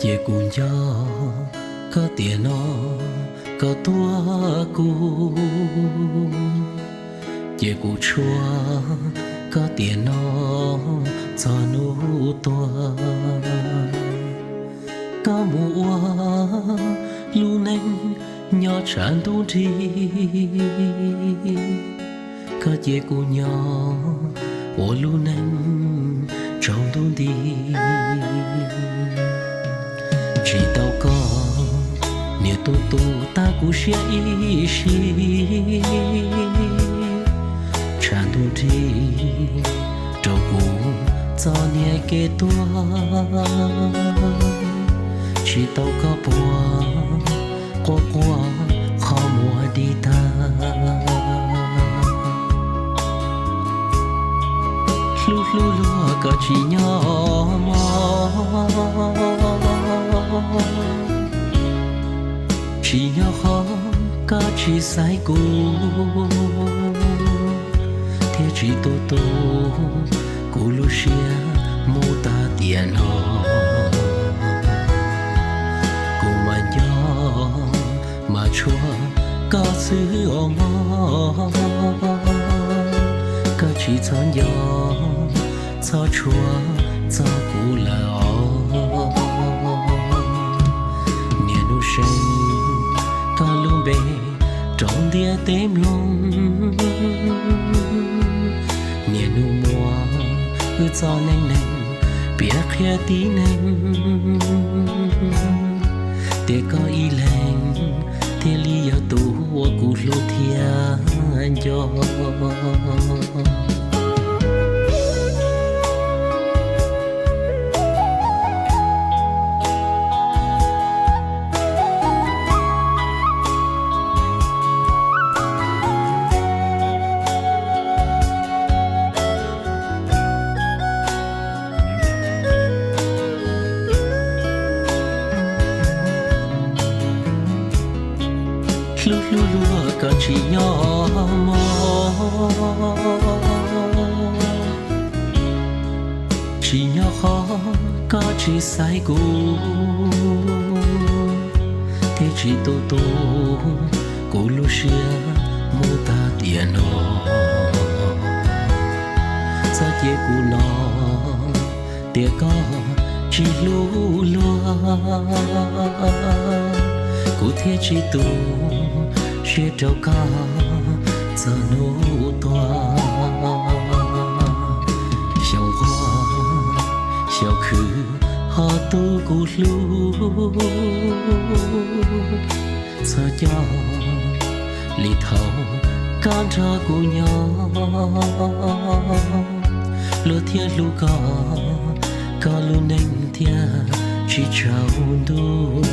Ces kuv nco koj tiam no koj tuaj kuv, ces kuv tshuav koj tiam no txog hnub tuag. Koj mus ua lub neej nyob tshav ntuj nrig, koj cia kuv nyob ua lub neej tsaus ntuj nti. Tsis tau koj, niam tus tus tag kuv siab ib si, tshav ntuj nrig rau kuv txoj niag kev tuag. Tsis tau koj puag, quaj quaj qhov muag dig tag. Hlub hlub luag koj tsis nyob mog, tsis nyob qhov koj tsis xaiv kuv, thiaj tsis tu tu kuv lub siab mus tag tiam no. Kuv mas nco mas tshuav koj xwb os mog, koj tsis txhob nco txhob tshuav txog kuv lawm os. Niaj hnub seev koj lub npe rau ntiaj teb mloog, niaj hnub muab wb txoj neej neeg piav qhia tib neeg, tias koj ib leeg thiaj li yog tus uas kuv hlub thiab nco. Hlub hlub luag koj tsis nyob mog, tsis nyob qhov koj tsis xaiv kuv, thiaj tsis tu tu kuv lub siab mus tag tiam no. Txhob cia kuv hnov tias koj tsis hlub luag, kuv thiaj tsis tu siab rau koj txog hnub tuag. Xyaum nquag xyaum khwv ho tu kuv hlub, txog cov li thaum koj nrog kuv nyob, luag thiaj hlub koj, koj lub neej thiaj tsis tsaus ntuj.